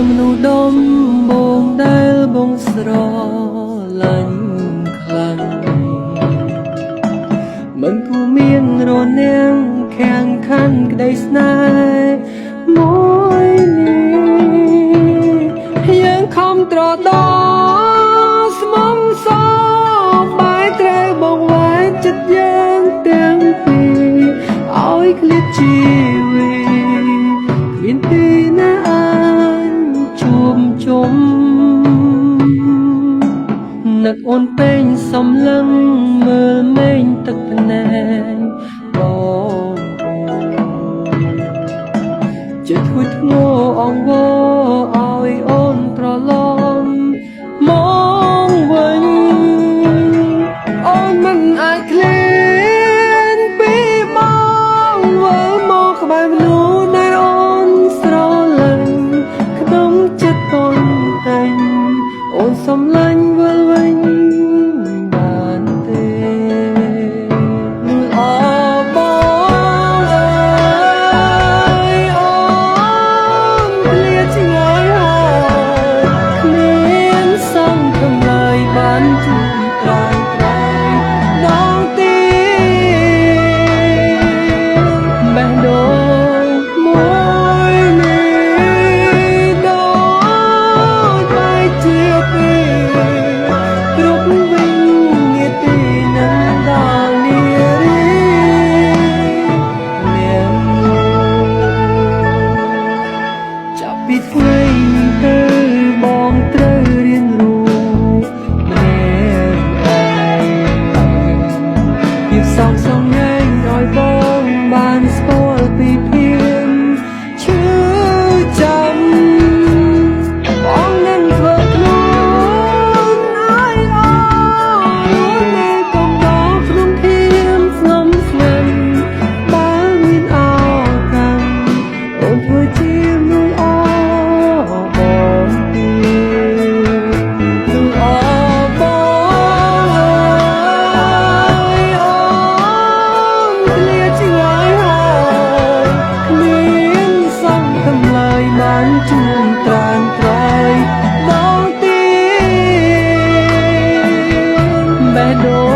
មនុស្សដំបងដែលបងស្រឡាញ់ខ្លាំងមិនគួរមានរនាំងខាំងขัនក្តីស្នេហ៍មួយនេះយើងខំត្រដស្មំសបែត្រូវបងវ៉ែចិត្តយើងទាំងពីរឲ្យឃ្លាតជីវិតគ្មានទីណាអាចជួបជុំនឹកអូនពេញសំឡឹងមើលមេងទឹកភ្នែកបងអូនចិត្តធ្វើធ្ងោអង្វរឲ្យអូនត្រឡប់មកវិញអូនមិនអាចឃ្លានពីបងវិលមកក្បែរមនុស្សដែលអូនស្រឡាញ់ក្នុងចិត្តតនតែងអូនសំឡាញ់វិលវិញបានទេអបងអើយអូនឃ្លាតឆ្ងាយហើយគ្មានសង្ឃឹមឡើយបានជួបត្រង់ត្រៃដងទីបេះដូងមួយនេះដូចបែកជាពីរគ្រប់វិញ្ញាទីនឹងដល់នារីនាងចាប់ពីថ្ងៃនេះទៅបងត្រូវរៀនរស់ម្នាក់ឯងភាពសោកសងែងឲ្យបងបានស្គាល់ពីភាពឈឺចាំបងនឹងធ្វើខ្លួនឲ្យអរនៅកំដរក្នុងធៀមស្ងំស្ងាត់បើមានឱកាសអូនធ្វើជាមនុស្សអបងទៀតមនុស្សអបងអើយអូនឃ្លាតឆ្ងាយហើយគ្មានសង្ឃឹមឡើយបានជួនត្រានត្រៃដងទៀតបេះដូ